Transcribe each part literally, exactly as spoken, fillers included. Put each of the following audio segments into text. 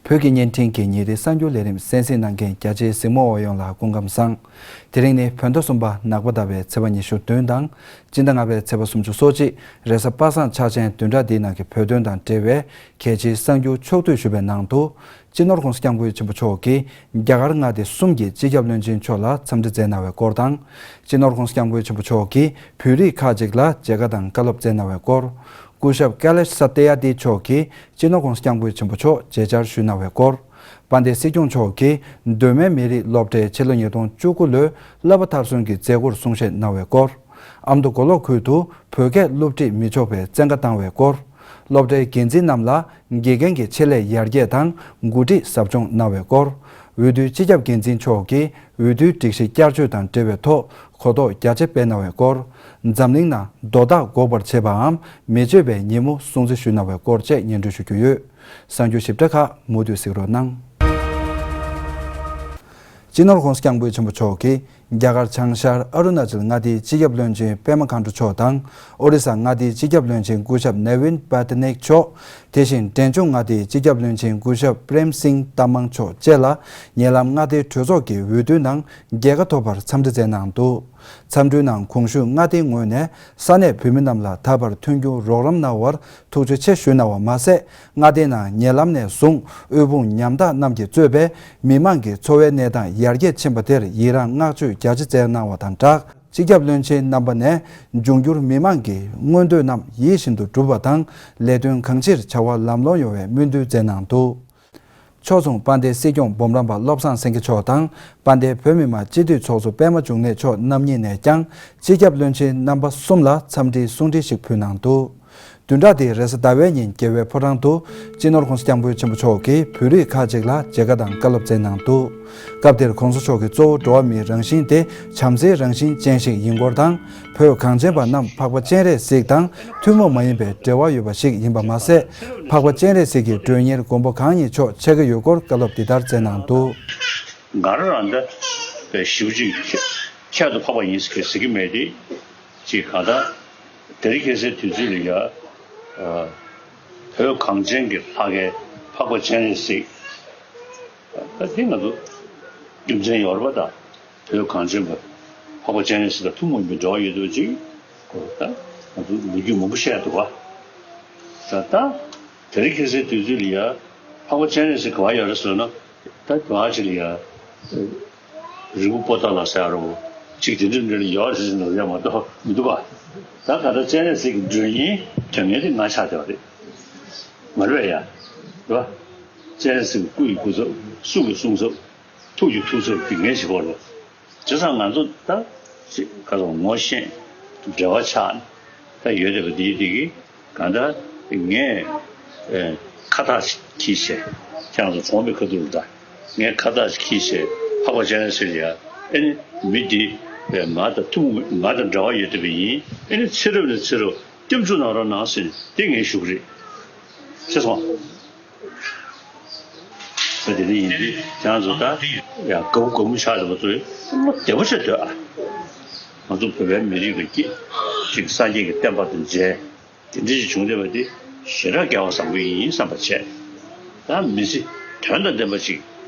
བོད་ཀྱི་བརྙན་འཕྲིན་གྱི་ཉིན་རེའི་གསར་འགྱུར་ལས་རིམ་གསན་གཟིགས་གནང་མཁན་རྒྱ་ཆེའི་གཟིགས་མོ་བ་ཡོངས་ལ་སྐུ་ཁམས་བཟང་། དེ་རིང་ནི་བོད་ཟླ་གསུམ་པ་ནག་པ་ཟླ་བའི་ཚེས་པ་ཉི་ཤུ་བདུན་དང་། སྤྱི་ཟླ་ལྔ་པའི་ཚེས་པ་སུམ་ཅུ་སོ་གཅིག་རེས་གཟའ་པ་སངས་འཆར་ཅན་བདུན་ཕྲག་འདིའི་ནང་གི་བོད་དོན་དང་འབྲེལ་བའི་གལ་ཆེའི་གསར་འགྱུར་ཕྱོགས་བསྡུས་ཞུས་པའི་ནང་དུ། སྤྱི་ནོར་༸གོང་ས་༸སྐྱབས་མགོན་ཆེན་པོ་མཆོག་གིས་རྒྱ་གར་མངའ་སྡེ་གསུམ་གྱི་སྤྱི་ཁྱབ་བློན་ཆེན་མཆོག་ལ་འཚམས་འདྲི་མཛད་གནང་བའི་སྐོར་དང་། སྤྱི་ནོར་༸གོང་ས་༸སྐྱབས་མགོན་ཆེན་པོ་མཆོག་གིས་བོད་རིགས་ཁག་ཅིག་ལ་མཇལ་ཁ་དང་བཀའ་སློབ་སྩལ་གནང་བའི་སྐོར། སྐུ་ཞབས་ཀེ་ལེཤ་ས་ཏི་ཡ་ཏི་མཆོག་གིས་སྤྱི་ནོར་༸གོང་ས་༸སྐྱབས་མགོན་ཆེན་པོ་མཆོག་མཇལ་བཅར་ཞུས་གནང་བའི་སྐོར། དཔལ་ལྡན་སྲིད་སྐྱོང་མཆོག་གིས་མདོ་སྨད་མི་རིགས་སློབ་གྲྭའི་ཆེད་ལོ་ཉིས་སྟོང་བཅུ་དགུ་ལོའི་བསླབ་པ་མཐར་སོན་གྱི་མཛད་སྒོར་གསུང་བཤད་གནང་བའི་སྐོར། ཨ་མདོ་མགོ་ལོག་ཁུལ་དུ་བོད་སྐད་སློབ་ཁྲིད་མི་ཆོག་པའི་བཙན་བཀའ་བཏང་བའི་སྐོར། སློབ་གྲྭའི་འགན་འཛིན་རྣམས་ལ་དགེ་རྒན་གྱི་ཆེད་ལས་ཡར་རྒྱས་དང་འགོ་ཁྲིད་ཟབ་སྦྱོང་གནང་བའི་སྐོར། འོས་བསྡུའི་སྤྱི་ཁྱབ་འགན་འཛིན་མཆོག་གིས་འོས་བསྡུའི་སྒྲིག་གཞི་བསྐྱར་བཅོས་དང་འབྲེལ་བའི་ཐོག་གོ་རྟོགས་རྒྱ་ཆེ་སྤེལ་གནང་བའི་སྐོར། འཛམ་གླིང་ནང་རྡོ་ཐག་འགོག་པར་བྱེད་པའམ་མི་སྤྱོད་པའི་ཉིན་མོ་སྲུང་བརྩི་ཞུས་གནང་བའི་སྐོར་བཅས་སྙན་སྒྲོན་ཞུ་རྒྱུ་ཡོད། གསར་འགྱུར་ཞིབ་ཕྲ་ཁག་མུ་མཐུད་གཟིགས་རོགས་གནང་། སྤྱི་ནོར་༸གོང་ས་༸སྐྱབས་མགོན་ཆེན་པོ་མཆོག་གིས་རྒྱ་གར་བྱང་ཤར་ཨ་རུ་ན་ཅལ་མངའ་སྡེའི་སྤྱི་ཁྱབ་བློན་ཆེན་པད་མ་མཁའ་འགྲོ་མཆོག་དང་། ཨོ་རི་ས་མངའ་སྡེའི་སྤྱི་ཁྱབ་བློན་ཆེན་སྐུ་ཞབས་ནེ་ཝིན་པ་ཏི་ནེག་མཆོག་དེ་བཞིན་འབྲས་ལྗོངས་མངའ་སྡེའི་སྤྱི་ཁྱབ་བློན་ཆེན་སྐུ་ཞབས་པྲེམ་སིང་ཏ་མང་མཆོག་བཅས་ལ་ཉེ་ལམ་མངའ་སྡེའི་གྲོས་ཚོགས་ཀྱི་འོས་བསྡུའི་ནང་རྒྱལ་ཁ་ཐོབ་པར་འཚམས་འདྲི་མཛད་གནང་འདུག་འཚམས་འདྲིའི་ནང་གོང་ཞུས་མངའ་སྡེའི་ངོས་ནས་ས་གནས་བོད་མི་རྣམས་ལ་ད་བར་མཐུན་འགྱུར་རོགས་རམ་གནང་བར་ཐུགས་རྗེ་ཆེ་ཞུས་གནང་བ་མ་ཟད། མངའ་སྡེའི་ནང་ཉེ་ལམ་ནས་བཟུང་དབུལ་ཕོངས་ཉམ་ཐག་རྣམས་ཀྱིས་གཙོས་པའི་མི་མང་གི་འཚོ་བའི་གནས་སྟངས་ཡར་རྒྱས་ཕྱིན་པ་དེར་ཡི་རངས་བསྔགས་བརྗོད་རྒྱ་ཆེ་བསྩལ་གནང་བ་དང་སྦྲགས། སྤྱི་ཁྱབ་བློན་ཆེན་རྣམ་པ་ནས་འབྱུང་འགྱུར་མི་མང་གི་མངོན་འདོད་རྣམས་ཡིད་བཞིན་དུ་འགྲུབ་པ་དང་། ལས་དོན་གང་ཕྱིར་བྱ་བ་ལམ་ལྷོང་ཡོང་བའི་སྨོན་འདུན་མཛད་གནང་འདུག་ཕྱོགས་མཚུངས་དཔལ་ལྡན་སྲིད་སྐྱོང་འབུམ་རམས་པ་བློ་བཟང་སེང་གེ་མཆོག་དང་། དཔལ་ལྡན་བོད་མི་མང་སྤྱི་འཐུས་ཚོགས་གཙོ་པད་མ་འབྱུང་གནས་མཆོག་རྣམ་གཉིས་ནས་ཀྱང་སྤྱི་ཁྱབ་བློན་ཆེན་རྣམ་པ་གསུམ་ལ་འཚམས་འདྲིའི་གསུང་འཕྲིན་ཞིག་ཕུལ་གནང་འདུག་བདུན་ཕྲག་འདིའི་རེས་གཟའ་ཟླ་བའི་ཉིན་རྒྱལ་བའི་ཕོ་བྲང་དུ་སྤྱི་ནོར་༸གོང་ས་༸སྐྱབས་མགོན་ཆེན་པོ་མཆོག་གིས་བོད་རིགས་ཁག་ཅིག་ལ་མཇལ་ཁ་དང་བཀའ་སློབ་སྩལ་གནང་འདུག་སྐབས་དེར་༸གོང་ས་མཆོག་གིས་གཙོ་བོ་འགྲོ་བ་མིའི་རང་བཞིན་དེ་བྱམས་བརྩེའི་རང་བཞིན་ཅན་ཞིག་ཡིན་སྐོར་དང་། བོད་གངས་ཅན་པ་རྣམས་འཕགས་པ་སྤྱན་རས་གཟིགས་དང་ཐུན་མོང་མ་ཡིན་པའི་འབྲེལ་བ་ཡོད་པ་ཞིག་ཡིན་པ་མ་ཟད། འཕགས་པ་སྤྱན་རས་གཟིགས་ཀྱི་མགྲོན་གཉེར་མགོན་པོ་གང་ཉིད་མཆོག་ཆགས་ཀྱི་ཡོད་སྐོར་བཀའ་སློབ་འདི་ལྟར་སྩལ་གནང་འདུག་ང་རང་རང་ད་ཞེ་པོ་ཅིག་ཁྱད་དུ་འཕགས་པ་ཡིན་ཟེར་གྱི་མེད་དེ། ཅིག་གང་ལྟར་དེ་རིང་ཁ་སང་དུས་ཚོད་ལ་ཡ། བོད་གངས་ཅན་གྱི་ལྷ་སྐལ་འཕགས་པ་སྤྱན་རས་གཟིགས། ད་དེ་ང་ཚོ་རྒྱུ་མཚན་ཡོད་རེད་པ། ད་བོད་གངས་ཅན་པ་འཕགས་པ་སྤྱན་རས་གཟིགས་དང་ཐུན་མོང་མའི་འབྲེལ་བ་ཡོད་པ་ཅིག་གོ། ད་ང་ཚོ་ལོ་རྒྱུས་མང་པོ་བཤད་འདུག་པ། ད་ད་དེ་རིང་ཁ་སང་དུས་ཚོད་ལ་ཡ་འཕགས་པ་སྤྱན་རས་གཟིགས་ག་པར་ཡོད་རེད་ཟེར་ན། ད་ག་པར་ཅིག་ལ་ཡ། རི་བོ་པོ་ཏ་ལ་ཟེར་ཡ་རོ། ཅིག་དེ་འདྲ་འདྲ་ལ་ཡོད་རེད་ཟེར་ནས་ཡ་མ་གཏོགས་མི་འདུག་པ། ད་ག་ད་སྤྱན་རས་གཟིགས་ཀྱི་མགྲོན་གཉེར་དོན་གཉེར་དེ་ང་ཆགས་བསྡད་པ་རེད། མ་རེད་པས་ཡ། རེད་པ། སྤྱན་རས་གཟིགས་ཀྱི་སྐུ་ཡི་སྐུ་ཚབ། གསུང་གི་གསུང་ཚབ། ཐུགས་ཀྱི་ཐུགས་ཚབ་དེ་ངས་བྱེད་དགོས་རེད། བྱས་ཙང་ང་ཚོ་ད་ཅིག་ག་ཚོད་ངོ་ཤེས། འབྲེལ་བ་ཆགས་ད་ཡོད་བསྡད་པ་དེ་དེ་གིས་གང་ལྟར་ངས་ཨེ་ཁ་བཏགས་ཤིག་འཁྱེར་བྱས། ཁྱེད་རང་ཚོ་གྲོངས་པའི་ཁ་ཐུག་ལ་ད་ངས་ཁ་བཏགས་ཤིག་འཁྱེར་བྱས་འཕགས་པ་སྤྱན་རས་གཟིགས་ལ་ཡ། ཨེ་ནི་མི་འདི་ཨེ་ང་དང་ཐུན་མོང་ང་དང་འབྲེལ་བ་ཡོད་བསྡད་པ་ཡིན། ཨེ་ནི་ཚེ་རབས་ནས་ཚེ་རབས་སྐྱབས་འཇུག་གནང་རོགས་གནང་ཟེར་ནས་དེ་ངས་ཞུ་གི་རེད། ཤེས་སོང་ངས། ད་དེ་འདྲ་ཡིན་དུས་ཁྱེད་རང་ཚོ་ད་ཡང་དགའ་པོ་དགའ་མོ་ཆགས་བསྡད་པ་ཚོས་བློ་བདེ་པོ་བྱས་སྡོད་ཨ། ང་ཚོ་བོད་པའི་མི་རིགས་ལ་སྐྱིད་ཅིག་སངས་རྒྱས་ཀྱི་བསྟན་པ་དང་མཇལ། དེ་འདྲ་ཞིག་བྱུང་བསྡད་པ་དེ་ཞེ་དྲག་སྐལ་བ་བཟང་པོ་ཡིན་བསམ་པ་བྱས། ད་མི་ཚེ་དོན་དང་ལྡན་པ་ཅིག་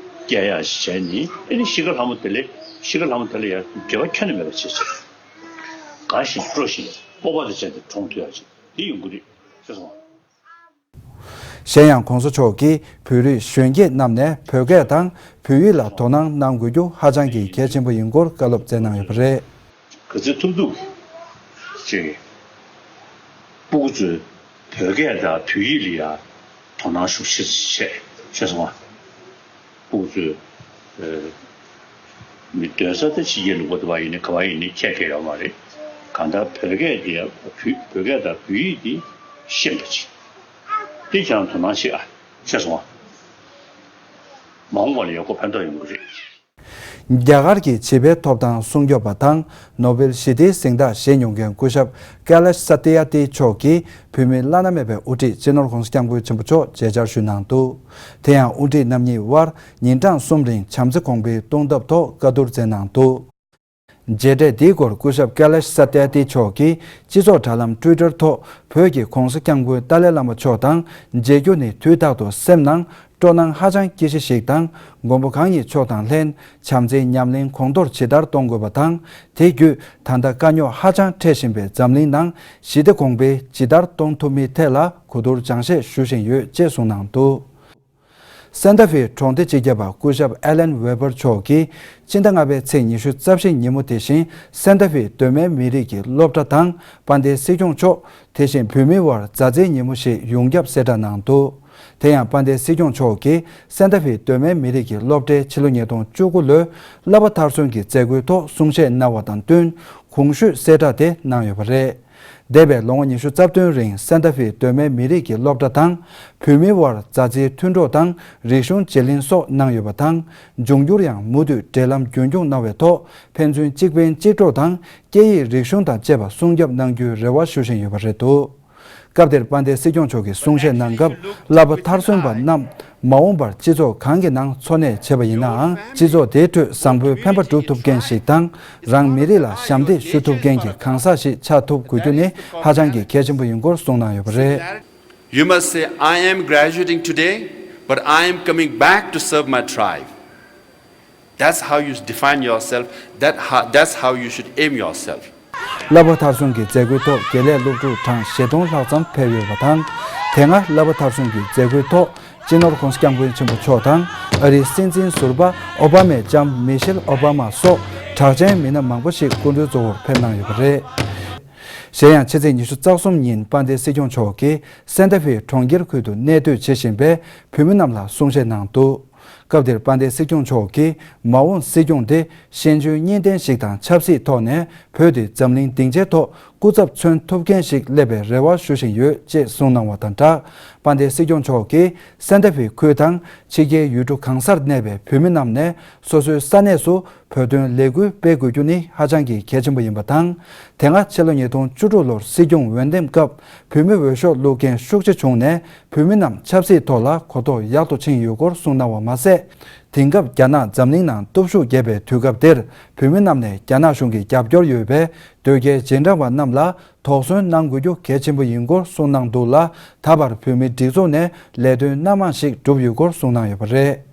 སྐྱེལ་ཡག་ཞིག་བྱས་ནས་ཨེ་ནི་ཤི་ཁ་ལྷ་མོ་དེ་ལས་ཤི་ཁ་ལྷ་མོ་དེ་ལ་ཡང་འབྲེལ་བ་ཁྱོན་ནས་མེད་པ་བྱས་བྱས། དགའ་ཞིང་སྤྲོ་ཞིང་སྤོབས་པ་དང་བཅས་ཏེ་གྲོངས་ཐུབ་ཡག་ཅིག་དེ་ཡོང་གི་རེད། ཤེས་སོང་ངས། གཞན་ཡང་གོང་ས་མཆོག་གིས་བོད་རིགས་གཞོན་སྐྱེས་རྣམས་ནས་བོད་སྐད་དང་བོད་ཡིག་ལ་དོ་སྣང་གནང་དགོས་རྒྱུ་ཧ་ཅང་གི་གལ་ཆེན་པོ་ཡིན་སྐོར་བཀའ་སློབ་སྩལ་གནང་ཡོད་པ་རེད། ག་ཚོད་ཐུབ་ཐུབ་ཅིག་སྤུ་གུ་ཚོས་བོད་སྐད་དང་བོད་ཡིག་ལ་ཡ་དོ་སྣང་ཤུགས་ཆེ་ཆེ་བྱས་སོང་ང་། སྤུ་གུ་ཚོས་ཨ་མི་སྡོད་ས་དེ་ཕྱི་རྒྱལ་ལུང་པ་དེ་བ་ཡིན་ནའི་ག་བ་ཡིན་ནའི་ཁྱད་ཁྱད་ཡོད་མ་རེད། གང་ལྟར་བོད་སྐད་དེ་ཡ་བོད་བོད་སྐད་དང་བོད་ཡིག་དེ་ཤེས་པ་ཅིག་དེ་ཁྱེད་རང་དོ་སྣང་ཤིག་ཨ་བྱས་སོང་ང་། མ་འོངས་པ་ལ་ཡག་པོ་ཕན་ཐོགས་ཡོང་གི་རེད། རྒྱ་གར་གྱི་བྱིས་པའི་ཐོབ་ཐང་སྲུང་སྐྱོབ་པ་དང་ནོ་བེལ་ཞི་བདེའི་གཟེངས་རྟགས་བཞེས་མྱོང་མཁན་སྐུ་ཞབས་ཀེ་ལེཤ་ས་ཏི་ཡ་ཏི་མཆོག་གིས་བོད་མིའི་བླ་ན་མེད་པའི་དབུ་ཁྲིད་སྤྱི་ནོར་༸གོང་ས་༸སྐྱབས་མགོན་ཆེན་པོ་མཆོག་མཇལ་བཅར་ཞུས་གནང་འདུག་དེ་ཡང་དབུ་ཁྲིད་རྣམ་གཉིས་དབར་ཉིན་གྲངས་གསུམ་རིང་བྱམས་བརྩེ་གོང་འཕེལ་གཏོང་ཐབས་ཐོག་བཀའ་བསྡུར་མཛད་གནང་འདུག་མཇལ་འཕྲད་འདིའི་སྐོར་སྐུ་ཞབས་ཀེ་ལེཤ་ས་ཏྱ་ཏི་མཆོག་གིས་སྤྱི་ཚོགས་དྲ་ལམ་ཊུའི་ཊར་ཐོག་བོད་ཀྱི་༧གོང་ས་༧སྐྱབས་མགོན་ཏཱ་ལའི་བླ་མ་མཆོག་དང་མཇལ་རྒྱུ་ནི་དུས་རྟག་ཏུ་སེམས་ནང་སྤྲོ་སྣང་ཧ་ཅང་སྐྱེ་གཞི་ཞིག་དང་། མགོན་པོ་གང་ཉིད་མཆོག་དང་ལྷན་བྱམས་བརྩེའི་ཉམས་ལེན་གོང་མཐོར་ཇི་ལྟར་གཏོང་དགོས་པ་དང་། དེ་བརྒྱུད་ད་ལྟ་དཀའ་རྙོག་ཧ་ཅང་འཕྲད་བཞིན་པའི་འཛམ་གླིང་ནང་ཞི་བདེ་གོང་འཕེལ་ཇི་ལྟར་གཏོང་ཐུབ་མིན་ཐད་ལ་གོ་བསྡུར་སྦྱང་བཤད་ཞུ་བཞིན་ཡོད་ཅེས་གསུངས་གནང་འདུག་སན་ཏ་ཧྥེ་གྲོང་སྡེ་སྤྱི་ཁྱབ་པ་སྐུ་ཞབས་ཨེ་ལན་ཝེ་པར་མཆོག་གིས་སྤྱི་ཟླ་ལྔ་པའི་ཚེས་ཉི་ཤུ་རྩ་བཞི་ཉིན་མོ་དེ་བཞིན་སན་ཏ་ཧྥེ་གདོད་མའི་མི་རིགས་ཀྱི་སློབ་གྲྭ་དང་དཔལ་ལྡན་སྲིད་སྐྱོང་མཆོག་དེ་བཞིན་བོད་མིའི་དབར་མཛའ་བརྩེའི་ཉིན་མོ་ཞེས་ཡོངས་ཁྱབ་གསལ་བསྒྲགས་གནང་འདུག་དེ་ཡང་དཔལ་ལྡན་སྲིད་སྐྱོང་མཆོག་གིས་སན་ཏ་ཧྥེ་གདོད་མའི་མི་རིགས་ཀྱི་སློབ་གྲྭའི་ཕྱི་ལོ་ཉིས་སྟོང་བཅུ་དགུ་ལོའི་བསླབ་པ་མཐར་སོན་གྱི་མཛད་སྒོའི་ཐོག་གསུང་བཤད་གནང་བ་དང་བསྟུན་གོང་ཞུས་གསལ་བསྒྲགས་དེ་གནང་ཡོད་པ་རེད། འདས་པའི་ལོ་ངོ་ཉི་ཤུ་རྩ་བདུན་རིང་སན་ཏ་ཧྥེ་གདོད་མའི་མི་རིགས་ཀྱི་སློབ་གྲྭ་དང་། བོད་མིའི་དབར་མཛའ་བརྩེའི་མཐུན་གྲོགས་དང་རིག་གཞུང་བརྗེ་ལེན་སོགས་གནང་ཡོད་པ་དང་། འབྱུང་འགྱུར་ཡང་མུ་མཐུད་འབྲེལ་ལམ་རྒྱུན་འཁྱོངས་གནང་བའི་ཐོག་ཕན་ཚུན་གཅིག་ཕན་གཅིག་གྲོགས་དང་སྐད་ཡིག་རིག་གཞུང་དང་བཅས་པ་སྲུང་སྐྱོབ་གནང་རྒྱུའི་རེ་བ་ཞུ་བཞིན་ཡོད་པ་རེད་འདུག་སྐབས་དེར་དཔལ་ལྡན་སྲིད་སྐྱོང་མཆོག་གིས་གསུང་བཤད་གནང་སྐབས་བསླབ་པ་མཐར་སོན་པ་རྣམས་མ་འོངས་པར་སྤྱི་ཚོགས་གང་གི་ནང་འཚོ་གནས་བྱེད་པ་ཡིན་ནའང་། སྤྱི་ཚོགས་དེའི་ཁྲོད་བཟང་པོའི་ཕན་པ་སྒྲུབ་ཐུབ་མཁན་ཞིག་དང་། རང་མི་རིགས་ལ་ཞབས་འདེགས་ཞུ་ཐུབ་མཁན་གྱི་གང་ཟག་ཞིག་ཆགས་ཐུབ་དགོས་རྒྱུ་ནི་ཧ་ཅང་གི་གལ་ཆེན་པོ་ཡིན་སྐོར་གསུངས་གནང་ཡོད་པ་རེད། You must say, I am graduating today, but I am coming back to serve my tribe. That's how you define yourself. That how, that's how you should aim yourself. བསླབ་པ་མཐར་སོན་གྱི་མཛད་སྒོའི་ཐོག་དགེ་ལས་སློབ་ཕྲུག་གྲངས་བཞི་སྟོང་ལྷག་ཙམ་ཕེབས་ཡོད་པ་དང་། དེ་སྔ་བསླབ་པ་མཐར་སོན་གྱི་མཛད་སྒོའི་ཐོག་སྤྱི་ནོར་༧གོང་ས་༧སྐྱབས་མགོན་ཆེན་པོ་མཆོག་དང་། ཨ་རིའི་སྲིད་འཛིན་ཟུར་པ་ཨོ་བྷ་མའི་ལྕམ་མི་ཤེལ་ཨོ་བྷ་མ་སོགས་གྲགས་ཅན་མི་སྣ་མང་པོ་ཞིག་སྐུ་མགྲོན་གཙོ་བོར་ཕེབས་གནང་ཡོད་པ་རེད། གཞན་ཡང་ཕྱི་ཚེས་ཉི་ཤུ་རྩ་གསུམ་ཉིན་དཔལ་ལྡན་སྲིད་སྐྱོང་མཆོག་གིས་སན་ཏ་ཧྥེ་གྲོང་ཁྱེར་ཁུལ་དུ་གནས་སྡོད་བྱེད་བཞིན་པའི་བོད་མི་རྣམས་ལ་གསུང་བཤད་གནང་འདུག་སྐབས་དེར་དཔལ་ལྡན་སྲིད་སྐྱོང་མཆོག་གིས་མ་འོངས་སྲིད་སྐྱོང་དེ་ཤེས་འཇོན་གཉིས་ལྡན་ཞིག་དང་ཆབ་སྲིད་ཐོག་ནས་བོད་དེ་འཛམ་གླིང་སྡིངས་ཆའི་ཐོག་སྐུ་ཚབ་མཚོན་ཐུབ་མཁན་ཞིག་སླེབས་པའི་རེ་བ་ཞུ་བཞིན་ཡོད་ཅེས་གསུངས་གནང་བ་དང་སྦྲགས། དཔལ་ལྡན་སྲིད་སྐྱོང་མཆོག་གིས་སན་ཏ་ཧྥེ་ཁུལ་དང་ཕྱི་རྒྱལ་ཡུལ་གྲུ་གང་སར་གནས་པའི་བོད་མི་རྣམས་ནས་སོ་སོའི་ས་གནས་སུ་བོད་དོན་ལས་འགུལ་སྤེལ་དགོས་རྒྱུ་ནི་ཧ་ཅང་གི་གལ་ཆེན་པོ་ཡིན་པ་དང་། དེ་སྔ་ཕྱི་ལོ་ཉིས་སྟོང་བཅུ་དྲུག་ལོར་སྲིད་སྐྱོང་འོས་འདེམས་སྐབས་བོད་མི་འོས་ཤོག་བླུག་མཁན་ཤུགས་ཆེ་བྱུང་ནས། བོད་མི་རྣམས་ཆབ་སྲིད་ཐོག་ལ་གོ་རྟོགས་ཡག་ཏུ་ཕྱིན་ཡོད་སྐོར་གསུངས་གནང་བ་མ་ཟད། དེང་སྐབས་རྒྱ་ནག་འཛམ་གླིང་ནང་སྟོབས་ཤུགས་རྒྱས་པའི་དུས་སྐབས་འདིར་བོད་མི་རྣམས་ནས་རྒྱ་ནག་གཞུང་གི་རྒྱབ་སྐྱོར་ཡོད་པའི་དོལ་རྒྱལ་རྗེས་འབྲང་བ་རྣམས་ལ་དོགས་ཟོན་གནང་དགོས་རྒྱུ་གལ་ཆེན་པོ་ཡིན་སྐོར་གསུངས་གནང་འདུག་ལ། ད་བར་བོད་མིའི་སྒྲིག་འཛུགས་ནས་ལས་དོན་སྣ་མང་ཞིག་བསྒྲུབས་ཡོད་སྐོར་གསུངས་གནང་ཡོད་པ་རེད།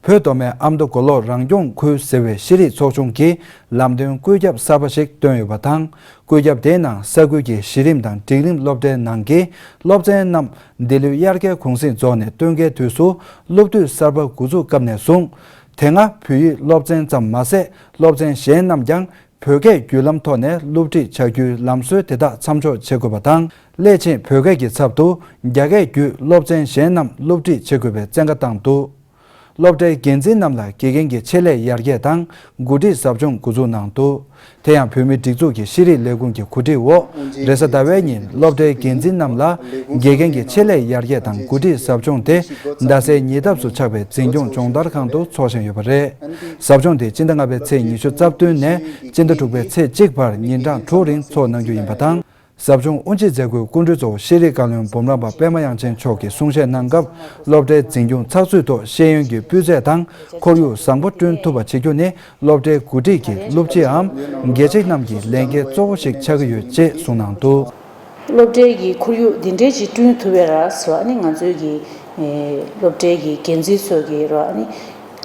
བོད་མདོ་སྨད་ཨ་མདོ་མགོ་ལོག་རང་སྐྱོང་ཁུལ་ཟེར་བའི་ཤེས་རིག་ཚོགས་ཆུང་གིས་ལམ་སྟོན་བཀོད་ཁྱབ་གསར་པ་ཞིག་བཏོན་ཡོད་པ་དང་། བཀོད་ཁྱབ་དེའི་ནང་ས་ཁུལ་གྱི་གཞི་རིམ་དང་འབྲིང་རིམ་སློབ་གྲྭའི་ནང་གི་སློབ་ཚན་རྣམས་འདི་ལོའི་དབྱར་ཁའི་གུང་གསེང་རྫོགས་ནས་སྟོན་ཁའི་དུས་སུ་སློབ་དུས་གསར་པ་འགོ་འཛུགས་སྐབས་ནས་བཟུང་། དེ་སྔ་བོད་ཡིག་སློབ་ཚན་ཙམ་མ་ཟད་སློབ་ཚན་གཞན་རྣམས་ཀྱང་བོད་སྐད་བརྒྱུད་ལམ་ཐོག་ནས་སློབ་ཁྲིད་བྱ་རྒྱུའི་ལམ་སྲོལ་དེ་དག་མཚམས་འཇོག་བྱེད་དགོས་པ་དང་། སླད་ཕྱིན་བོད་སྐད་ཀྱི་ཚབ་ཏུ་རྒྱ་སྐད་བརྒྱུད་སློབ་ཚན་གཞན་རྣམས་སློབ་ཁྲིད་བྱེད་དགོས་པའི་བཙན་བཀའ་བཏང་འདུག་སློབ་གྲྭའི་འགན་འཛིན་རྣམས་ལ་དགེ་རྒན་གྱི་ཆེད་ལས་ཡར་རྒྱས་དང་འགོ་ཁྲིད་ཟབ་སྦྱོང་འགོ་འཛུགས་གནང་འདུག་དེ་ཡང་བོད་མིའི་སྒྲིག་འཛུགས་ཀྱི་ཤེས་རིག་ལས་ཁུངས་ཀྱི་གོ་སྒྲིག་འོག་རེས་གཟའ་ཟླ་བའི་ཉིན་སློབ་གྲྭའི་འགན་འཛིན་རྣམས་ལ་དགེ་རྒན་གྱི་ཆེད་ལས་ཡར་རྒྱས་དང་འགོ་ཁྲིད་ཟབ་སྦྱོང་དེ་རྡ་སའི་ཉེ་འདབས་སུ་ཆགས་པའི་འཛིན་སྐྱོང་སྦྱོང་བརྡར་ཁང་དུ་འཚོགས་བཞིན་ཡོད་པ་རེད། ཟབ་སྦྱོང་དེ་སྤྱི་ཟླ་ལྔ་པའི་ཚེས་ཉི་ཤུ་རྩ་བདུན་ནས་སྤྱི་ཟླ་དྲུག་པའི་ཚེས་གཅིག་བར་ཉིན་གྲངས་དྲུག་རིང་འཚོགས་གནང་རྒྱུ་ཡིན་པ་དང་། ཟབ་སྦྱོང་དབུ་འབྱེད་མཛད་སྒོའི་སྐུ་མགྲོན་གཙོ་བོ་ཤེས་རིག་བཀའ་བློན་འབུམ་རམས་པ་པད་མ་དབྱངས་ཅན་མཆོག་གིས་གསུང་བཤད་གནང་སྐབས། སློབ་གྲྭའི་འཛིན་སྐྱོང་ཚགས་ཚུད་ཐོག་ཤེས་ཡོན་གྱི་སྤུས་ཚད་དང་ཁོར་ཡུག་བཟང་པོ་བསྐྲུན་ཐུབ་པ་བྱེད་རྒྱུ་ནི་སློབ་གྲྭའི་འགོ་ཁྲིད་ཀྱི་སློབ་སྤྱིའམ་དགེ་ཆེ་རྣམས་ཀྱི་ལས་འགན་གཙོ་བོ་ཞིག་ཆགས་ཀྱི་ཡོད་ཅེས་གསུངས་གནང་འདུག་སློབ་གྲྭའི་གི་ཁོར་ཡུག་འདི་འདྲའི་ཅིག་བསྐྲུན་ཐུབ་ཡ་ར་ཟེར་བ་ནི་ང་ཚོའི་གི་སློབ་གྲྭའི་གི་འགན་འཛིན་ཚོས་གི་ར་ནི་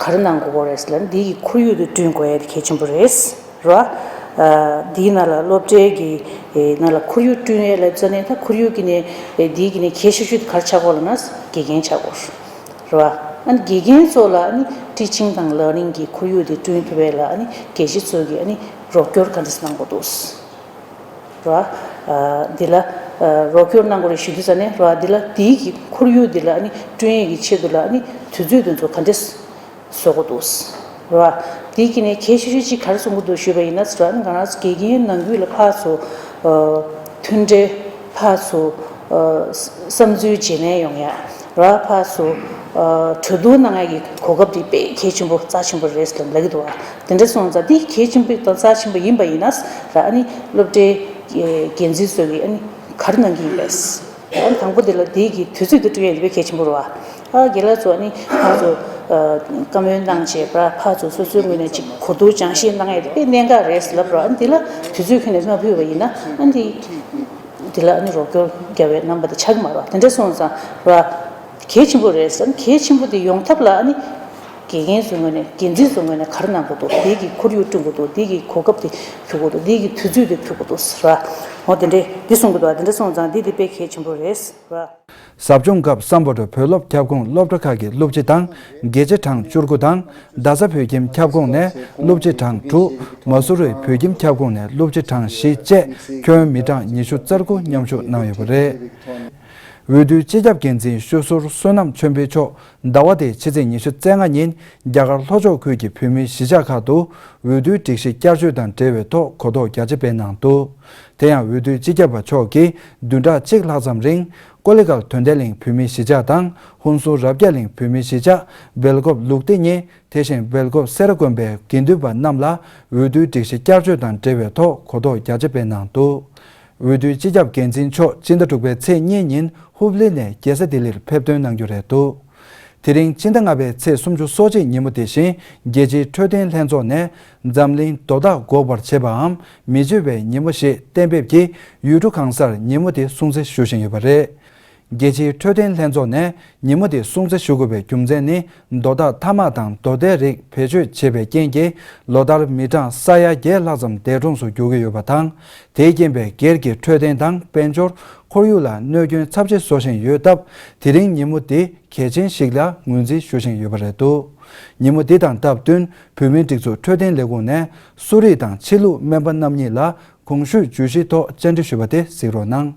ག་རེ་གནང་དགོས་རེད་ཟེར་ལ་ནི་འདི་གི་ཁོར་ཡུག་དེ་བསྐྲུན་དགོས་ཡ་དེ་གལ་ཆེན་པོ་རེད། རེད་བ། འདིའི་ནང་ལ་སློབ་གྲྭའི་གི་ནང་ལ་ཁོར་ཡུག་བསྐྲུན་ཡས་ལབ་ཙ་ནས་ད་ཁོར་ཡུག་གི་ནས་འདིའི་གི་ནས་གལ་ཆེ་ཤོས་དེ་ག་རེ་ཆགས་དགོས་ལབ་ན་དགེ་རྒན་ཆགས་དགོས་རེད་བ། ཨ་ནི་དགེ་རྒན་ཚོ་ལ་ཨ་ནི་ཊི་ཆིང་དང་ལར་ནིང་གི་ཁོར་ཡུག་དེ་བསྐྲུན་ཐུབ་པས་ལ་ཨ་ནི་དགེ་བཤེས་ཚོ་གི་ཨ་ནི་རོགས་སྐྱོར་ག་འདྲས་གནང་དགོས་འདུག་རེད་བ། འདི་ལ་རོགས་སྐྱོར་གནང་དགོས་རེད་ཞུ་དུས་ཙ་ནས་རེད་བ། འདི་ལ་འདིའི་གི་ཁོར་ཡུག་འདི་ལ་ཨ་ནི་བསྐྲུན་ཡས་ཀྱི་ཆེད་དུ་ལ་ཨ་ནི་དུས་ཚོད་དེ་ཚོ་ག་འདྲས་བཟོ་དགོས་འདུག་རེད་བ། དེའི་གི་ནས་གལ་ཆེ་ཤོས་གཅིག་ག་རེ་གསུང་གི་འདུག་ཞུས་པ་ཡིན་ན་ཟེར་བ་ནི་ང་རང་ཚོ་དགེ་རྒན་ནང་ཁུལ་ལ་ཕར་ཚུར་མཐུན་འབྲེལ་ཕར་ཚུར་བསམ་ཚུལ་བརྗེ་ལེན་ཡོང་ཡ་རེད་བ། ཕར་ཚུར་གྲོས་བསྡུར་གནང་ཡ་གི་གོ་སྐབས་དེ་དཔེ་གལ་ཆེན་པོ་རྩ་ཆེན་པོ་རེད་ཟེར་ལབ་ཀྱི་འདུག་བ། དེ་འདྲ་སོང་ཙང་འདི་གལ་ཆེན་པོ་དང་རྩ་ཆེན་པོ་ཡིན་པ་ཡིན་ན་ཟེར་བ་ཨ་ནི་སློབ་གྲྭའི་འགན་འཛིན་ཚོ་གིས་ཨ་ནི་ག་རེ་གནང་གི་ཡིན་པས། ཨ་ནི་དང་པོ་དེ་ལ་དེའི་གི་དུས་ཚོད་དེ་བསྐྲུན་ཡས་དེ་དཔེ་གལ་ཆེན་པོ་རེད་བ། ཨ་རྒན་ལགས་ཚོ་ཨ་ནི་ང་ཚོ་ བཀའ་མོལ་གནང་བྱས་པ་ཕར་ཚུར་སོ་སོའི་ངོས་ནས་ཅིག་གོ་བསྡུར་སྦྱང་བཤད་གནང་ཡས་དེ་དཔེ་གནད་འགག་རེད་ཟེར་ལབ་རོགས། ཨ་ནི་འདི་ལ་དུས་ཚོད་ཁྱོན་ནས་མ་ཕུལ་བ་ཡིན་ན་ཨ་ནི་འདི་ལ་ཨ་ནི་རོགས་སྐྱོར་རྒྱབ་པའི་རྣམ་པ་དེ་ཆགས་ཀྱི་མ་རེད་བ། དེ་འདྲ་སོང་ཙང་ར་གལ་ཆེན་པོ་རེད་ཟེར། གལ་ཆེན་པོ་དེ་ཡོང་ཐབས་ལ་ཨ་ནི་དགེ་རྒན་ཚོའི་ངོས་ནས་འགན་འཛིན་ཚོའི་ངོས་ནས་ག་རེ་གནང་དགོས་འདུག་འདི་གི་ཁོར་ཡུག་བསྐྲུན་དགོས་འདུག་འདི་གི་གོ་སྐབས་དེ་ཕུལ་དགོས་འདུག་འདི་གི་དུས་ཚོད་དེ་ཕུལ་དགོས་འདུག་ཟེར་བ། འོ་དེ་འདྲས་འདི་གསུང་གི་འདུག་དེ་འདྲ་སོང་ཙང་འདི་དེ་དཔེ་གལ་ཆེན་པོ་རེད་ཟེར་བ། ཟབ་སྦྱོང་སྐབས་སམ་བྷོ་ཊ་བོད་སློབ་ཁྱབ་ཁོངས་སློབ་གྲྭ་ཁག་གི་སློབ་སྤྱི་དང་དགེ་ཆེ་གྲངས་བཅུ་དགུ་དང་རྡ་ས་བོད་ཁྱིམ་ཁྱབ་ཁོངས་ནས་སློབ་སྤྱི་གྲངས་དྲུག་མ་སུ་རི་བོད་ཁྱིམ་ཁྱབ་ཁོངས་ནས་སློབ་སྤྱི་གྲངས་བཞི་བཅས་ཁྱོན་མི་གྲངས་ཉི་ཤུ་རྩ་དགུ་མཉམ་ཞུགས་གནང་ཡོད་པ་རེད། འོས་བསྡུའི་སྤྱི་ཁྱབ་འགན་འཛིན་ཤོད་ཟུར་བསོད་ནམས་ཆོས་འཕེལ་མཆོག་ཟླ་བ་འདིའི་ཕྱི་ཚེས་ཉི་ཤུ་རྩ་ལྔ་ཉིན་རྒྱ་གར་ལྷོ་ཕྱོགས་ཁུལ་གྱི་བོད་མིའི་གཞིས་ཆགས་ཁག་ཏུ་འོས་བསྡུའི་སྒྲིག་གཞི་བསྐྱར་བཅོས་དང་འབྲེལ་བའི་ཐོག་གོ་རྟོགས་རྒྱ་ཆེ་སྤེལ་གནང་འདུག་དེ་ཡང་འོས་བསྡུའི་སྤྱི་ཁྱབ་པ་མཆོག་གིས་བདུན་ཕྲག་གཅིག་ལྷག་ཙམ་རིང་ཀོ་ལི་གྷལ་དོན་ལྡན་གླིང་བོད་མིའི་གཞིས་ཆགས་དང་ཧུན་སུར་རབ་རྒྱས་གླིང་བོད་མིའི་གཞིས་ཆགས། སྦེལ་ཀོབ་ལུག་སྡེ་གཉིས། དེ་བཞིན་སྦེལ་ཀོབ་སེ་ར་དགོན་པའི་དགེ་འདུན་པ་རྣམས་ལ་འོས་བསྡུའི་སྒྲིག་གཞི་བསྐྱར་བཅོས་དང་འབྲེལ་བའི་ཐོག་གོ་རྟོགས་རྒྱ་ཆེ་སྤེལ་གནང་འདུག་འོས་བསྡུའི་སྤྱི་ཁྱབ་འགན་འཛིན་མཆོག་སྤྱི་ཟླ་དྲུག་པའི་ཚེས་གཉིས་ཉིན་ཧུབ་ལི་ནས་རྒྱལ་ས་ལྡི་ལིར་ཕེབས་ཐོན་གནང་རྒྱུ་རེད་འདུག་དེ་རིང་སྤྱི་ཟླ་ལྔ་པའི་ཚེས་སུམ་ཅུ་སོ་གཅིག་ཉིན་མོ་དེ་བཞིན་རྒྱལ་སྤྱིའི་འཕྲོད་བསྟེན་ལྷན་ཚོགས་ནས་འཛམ་གླིང་དོ་བདག་འགོག་པར་བྱེད་པའམ་མི་བྱེད་པའི་ཉིན་མོ་ཞེས་གཏན་འབེབས་ཀྱིས་ཡུལ་གྲུ་གང་སར་ཉིན་མོ་དེ་སྲུང་བརྩི་ཞུ་བཞིན་ཡོད་པ་རེད། རྒྱལ་སྤྱིའི་འཕྲོད་བསྟེན་ལྷན་ཚོགས་ནས་ཉིན་མོ་དེ་སྲུང་བརྩི་ཞུ་དགོས་པའི་རྒྱུ་མཚན་ནི། དོ་བདག་ཐ་མག་དང་དོ་ཟླའི་རིགས་བེད་སྤྱོད་བྱེད་པའི་རྐྱེན་གྱིས་ལོ་ལྟར་མི་གྲངས་ས་ཡ་བརྒྱད་ལྷག་ཙམ་འདས་གྲོངས་སུ་འགྱུར་གྱི་ཡོད་པ་དང་། དེའི་རྐྱེན་པས་སྒེར་གྱི་འཕྲོད་བསྟེན་དང་དཔལ་འབྱོར། ཁོར་ཡུག་ལ་གནོད་སྐྱོན་ཚབས་ཆེ་བཟོ་བཞིན་ཡོད་སྟབས། དེ་རིང་ཉིན་མོ་འདི་གལ་ཆེན་ཞིག་ལ་ངོས་འཛིན་ཞུ་བཞིན་ཡོད་པ་རེད་འདུག་ཉིན་མོ་འདི་དང་སྟབས་བསྟུན་བོད་མིའི་སྒྲིག་འཛུགས་འཕྲོད་བསྟེན་ལས་ཁུངས་ནས་གསོ་རིག་དང་ཕྱི་ལུགས་སྨན་པ་རྣམ་གཉིས་ལ། གོང་ཞུས་བརྗོད་གཞིའི་ཐོག་བཅར་འདྲི་ཞུས་པ་དེ་གཟིགས་རོགས་གནང་།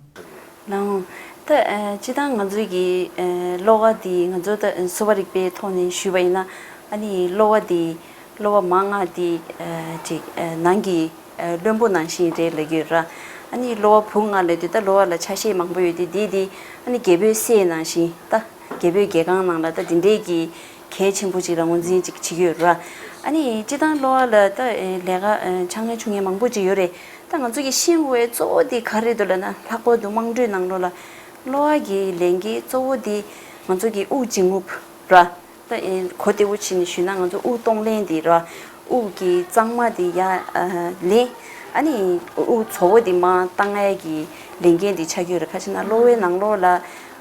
ལགས་འོང་། ད་ཨ་སྤྱིར་བཏང་ང་ཚོའི་གི་ཨ་གློ་བ་འདི་ང་ཚོ་ད་གསོ་བ་རིག་པའི་ཐོག་ནས་ཞུས་པ་ཡིན་ན། ཨ་ནི་གློ་བ་འདི་གློ་བ་མ་ལྔ་འདི་ཨ་ཅིག་ཨ་ནང་གི་ཨ་བློན་པོ་ནང་བཞིན་རེད་ལབ་ཀྱི་ཡོད་ར། ཨ་ནི་གློ་བ་བུ་ལྔ་ལབ་དུས་ད་གློ་བ་ལ་ཆ་ཤས་མང་པོ་ཡོད་དེ། འདི་འདི་ཨ་ནི་རྒྱལ་པོའི་སྲས་ནང་བཞིན་ད། རྒྱལ་པོའི་རྒྱལ་ཁང་ནང་ལ་ད་འདི་འདྲས་ཀྱི་གལ་ཆེན་པོ་ཅིག་ལ་ངོས་འཛིན་ཅིག་བྱེད་ཀྱི་ཡོད་ར། ཨ་ནི་སྤྱིར་བཏང་གློ་བ་ལ་ད་ལས་ཀ་ཆག་ཉེས་ཆུང་ཉེས་མང་པོ་ཅིག་ཡོད་རེད། ད་ང་ཚོ་གི་ཤེས་དགོས་པའི་གཙོ་བོ་དེ་ག་རེ་འདུག་ལབ་ན། ལྷག་པར་དུ་དམངས་ཁྲོད་ནང་ལོགས་ལ་གློ་བ་གི་ལས་འགན་གཙོ་བོ་དེ་ང་ཚོ་གི་དབུགས་འབྱིན་རྔུབ་ར། ད་གོ་བདེ་བོ་བྱས་ནས་ཞུས་ན་ང་ཚོ་དབུགས་གཏོང་ལེན་དེ་ར། དབུགས་ཀྱི་གཙང་མ་དེ་ཡར་ལེན། ཨ་ནི་དབུགས་བཙོག་པོ་དེ་མར་བཏང་ཡས་ཀྱི་ལས་འགན་དེ་ཆགས་ཀྱི་ཡོད་རེད། ཁ་ཅིག་ན་གློ་བའི་ནང་ལོགས་ལ་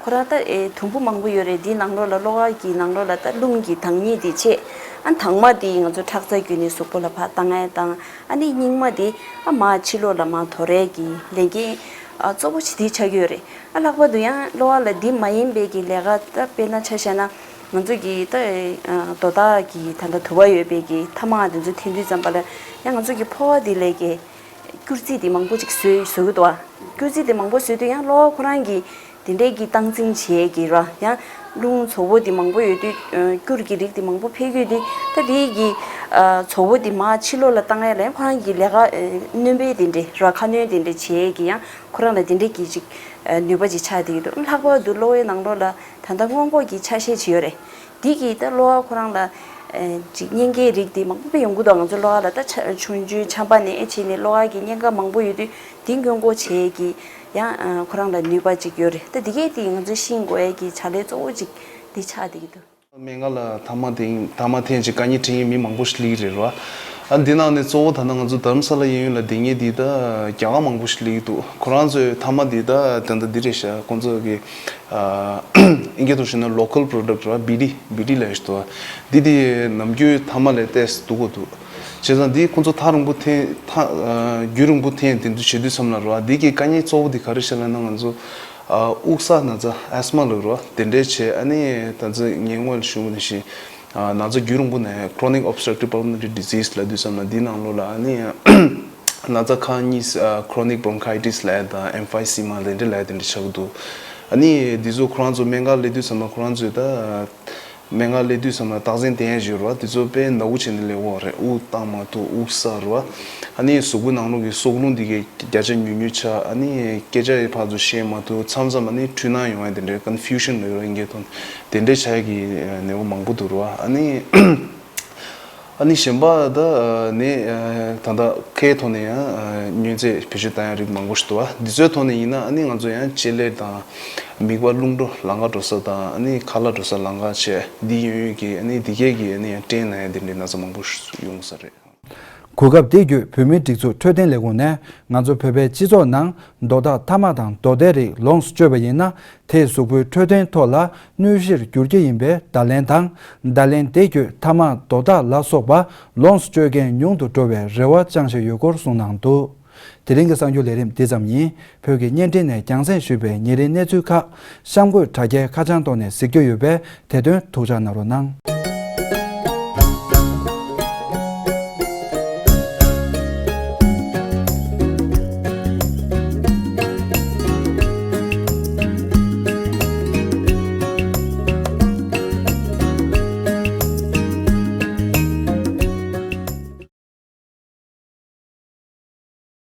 ཁོ་རང་ད་ཨེ་དུམ་བུ་མང་པོ་ཡོད་རེད། དེའི་ནང་ལོགས་ལ་གློ་བ་གི་ནང་ལོགས་ལ་ད་རླུང་གི་དྭངས་སྙིགས་དེ་ཆད། ཨ་དྭངས་མ་དེ་ང་ཚོ་ཁྲག་རྩ་བརྒྱུད་ནས་གཟུགས་པོ་ལ་ཕར་བཏང་ཡས་དང་། ཨ་ནི་སྙིགས་མ་དེ་ཨ་མར་ཕྱི་ལོགས་ལ་མར་དོར་ཡས་ཀྱི་ལས་འགན་ཨ་གཙོ་བོ་ཆེ་དེ་ཆགས་ཀྱི་ཡོད་རེད། ཨ་ལྷག་པར་དུ་ཡང་གློ་བ་ལ་འདི་མ་ཡིན་པའི་གི་ལས་ཀ་ད་དཔེར་ན་ཆ་བཞག་ན། ང་ཚོ་གི་ད་ཨ་དོ་བདག་གི་ད་ལྟ་དུ་བ་ཡོད་པའི་གི་ཐ་མག་དེ་ཚོ་འཐེན་དུས་ཙམ་པ་ལ་ཡང་ང་ཚོ་གི་ཕོ་བ་དེ་ལས་ཀའི་སྐྱུར་རྩི་དེ་མང་པོ་ཅིག་བཟོས་བཟོ་གི་འདུག་ཨ། སྐྱུར་རྩི་དེ་མང་པོ་བཟོས་དུས་ཡང་གློ་བ་ཁོ་རང་གི་དེ་འདྲའི་གི་སྟངས་འཛིན་བྱེད་ཀྱི་ར། ཡང་རླུང་བཙོག་པོ་དེ་མང་པོ་ཡོད་དུས་ཨ་སྐྱུར་གྱི་རིགས་དེ་མང་པོ་འཕེལ་གྱི་ཡོད་དུས། ད་དེའི་གི་ཨ་བཙོག་པོ་དེ་མར་ཕྱི་ལོགས་ལ་བཏང་ཡ་ལ་ཡང་ཁོ་རང་གི་ལས་ཀ་ཨ་སྣོན་པའི་དེ་འདྲའི་ར། ཁ་སྣོན་དེ་འདྲའི་བྱེད་ཀྱི་ཡང་ཁོ་རང་ལ་དེ་འདྲའི་གི་ཅིག་ཨ་ནུས་པ་ཅིག་ཆགས་བསྡད་ཀྱི་འདུག་ལྷག་པར་དུ་གློ་བའི་ནང་ལོགས་ལ་ད་ལྟ་སྔོན་འགོག་གི་ཆ་ཤས་ཅིག་ཡོད་རེད། འདི་གིས་ད་གློ་བ་ཁོ་རང་ལ་ཨེ་ཅིག་གཉན་ཁའི་རིགས་འདི་མང་པོ་ཡོང་གི་འདུག་ང་ཚོ་གློ་བ་ལ་ད་ཆ་ཆུང་ཆུང་ཆམ་པ་ནས་ཨེ་བྱས་ནས་གློ་བ་གི་གཉན་ཁ་མང་པོ་ཡོད་དུས་འདི་སྔོན་འགོག་བྱེད་ཀྱི་ཡང་ཨ་ཁོ་རང་ལ་ནུས་པ་ཅིག་ཡོད་རེད། ད་འདི་གས་འདི་ང་ཚོ་ཤེས་དགོས་ཡ་གི་བྱ་ལས་གཙོ་བོ་ཅིག་འདི་ཆགས་བསྡད་ཀྱི་འདུག་སྨན་ཁང་ལ་ཐ་མག་འཐེན་ཐ་མག་འཐེན་ཅིག་དཀའ་ངལ་འཕྲད་མཁན་མི་མང་པོ་ཞིག་སླེབས་ཀྱི་རེད་ར། ཨ་འདི་ནང་ནས་གཙོ་བོ་ད་ལྟ་ང་ཚོ་དྷ་རམ་ས་ལ་གཡས་གཡོན་ལ་སྡོད་མཁན་འདི་ད་རྒྱ་གར་མང་པོ་ཞིག་སླེབས་ཀྱི་འདུག་ཁོ་རང་ཚོའི་ཐ་མག་འདི་ད་ད་ལྟ་འདི་རེད་ཤག་ཁོང་ཚོ་གི་ཨ་ཨིན་སྐད་ཐོག་བཤད་ན་local product་ར། བི་ཌི་བི་ཌི་ལབ་ཡ་ཞིག་འདུག་འདི་དེ་ནམ་རྒྱུན་ཐ་མག་ལས་ཏོག་ཙམ་སྡུག་གི་འདུག་བྱས་ཙང་འདི་ཁོང་ཚོ་ཐག་རིང་པོ་འཐེན་ཐག་ཨ་རྒྱུན་རིང་པོ་འཐེན་དེ་འདུག་བྱེད་དུས་ཙམ་ལ་ར། འདི་གི་དཀའ་ངལ་གཙོ་བོ་འདི་ག་རེ་ཤག་ལབ་ན། ང་ཚོ་ཨ་དབུགས་བསགས་ན་ཚ་asthma་ལབ་ར། དེ་འདྲས་བྱས། ཨ་ནི་ད་ཚོད་ངས་སྔོན་ལ་ཞུ་བ་ནང་བཞིན་ཨ་ན་ཚ་རྒྱུན་རིང་པོ་ནས་chronic obstructive pulmonary disease་ལབ་དུས་ཙམ་ལ་འདི་ནང་ལོགས་ལ་ཨ་ནི་ན་ཚ་ཁག་གཉིས་ཨ་chronic bronchitis་ལབ་ཡ་དང་emphysema་ལབ་ཡ་དེ་འདྲ་ལབ་ཡ་དེ་འདྲ་ཆགས་ཀྱི་འདུག་ཨ་ནི་འདི་ཚོ་ཁོ་རང་ཚོ་སྨན་ཁང་སླེབས་དུས་ཙམ་ལ་ཁོ་རང་ཚོས་ད་སྨན་ཁང་སླེབས་དུས་ཙམ་ལ་རྟགས་མཚན་བསྟན་ཡ་ཅིག་ཡོད་རེད་བ། དེ་ཚོ་དཔེ་ནག་པོ་བྱས་ནས་སླེབས་ཀྱི་ཡོད་རེད། དབུགས་བཏང་མ་ཐུབ། དབུགས་བསགས་རེད་བ། ཨ་ནི་གཟུགས་པོའི་ནང་ལོགས་ཀྱི་སྲོག་རླུང་འདི་གའི་བརྒྱ་ཆ་ཉུང་ཉུང་ཆགས། ཨ་ནི་སྐད་ཆ་ཡང་ཕར་ཚུར་བཤད་མ་ཐུབ། མཚམས་མཚམས་ཨ་ནི་འཁྲུལ་སྣང་ཡོང་ཡ་དེ་འདྲའི་confusion་ལབ་ཡོད་རེད་ཨིན་སྐད་ཐོག་དེ་འདྲའི་ཆགས་ཡ་གི་ནད་པ་མང་པོ་འདུག་རེད་བ། ཨ་ནི་ ཨ་ནི་གཞན་པ་ད་ནི་ད་ལྟ་ཁའི་ཐོག་ནས་ཡང་མྱོས་རྫས་བེད་སྤྱོད་བཏང་ཡ་རིགས་མང་པོ་ཞིག་འདུག་བ། འདི་ཚོའི་ཐོག་ནས་ཡིན་ན་ཨ་ནི་ང་ཚོ་ཡང་ལྕེ་ལེར་དང་མིད་པ་རླུང་འགྲོ་ལང་ཀ་འགྲོ་ས་དང་ཨ་ནི་ཁ་ལག་འགྲོ་ས་ལང་ཀ་བྱས། འདི་ཡོང་ཡུལ་གྱི་ཨ་ནི་འདི་གས་ཀྱི་ཨ་ནི་ཡང་སྐྲན་ན་ཡ་འདི་འདྲའི་ན་ཚ་མང་པོ་ཞིག་ཡོང་ས་རེད། གོ་སྐབས་འདི་བརྒྱུད་བོད་མིའི་སྒྲིག་འཛུགས་འཕྲོད་བསྟེན་ལས་ཁུངས་ནས་ང་ཚོ་བོད་པའི་སྤྱི་ཚོགས་ནང་རྡོ་ཐག་ཐ་མག་དང་རྡོ་དལ་རིགས་ལོངས་སུ་སྤྱོད་པ་ཡིན་ན། དེས་གཟུགས་པོའི་འཕྲོད་བསྟེན་ཐོག་ལ་གནོད་གཞིར་འགྱུར་གྱི་ཡིན་པའི་བརྡ་ལན་དང་། བརྡ་ལན་དེ་བརྒྱུད་ཐ་མག་རྡོ་ཐག་ལ་སོགས་པ་ལོངས་སུ་སྤྱོད་མཁན་ཉུང་དུ་འགྲོ་བའི་རེ་བ་བཅངས་བཞིན་ཡོད་སྐོར་གསུངས་གནང་འདུག་དེ་རིང་གི་གསར་འགྱུར་ལས་རིམ་འདི་ཙམ་ཡིན། བོད་ཀྱི་བརྙན་འཕྲིན་ནས་རྒྱང་སྲིང་ཞུས་པའི་ཉིན་རེའི་གནས་ཚུལ་ཁག་གཤམ་འཁོད་དྲ་རྒྱའི་ཁ་བྱང་ཐོག་ནས་གཟིགས་རྒྱུ་ཡོད་པས། དེ་དོན་ཐུགས་འཇགས་གནང་རོགས་གནང་།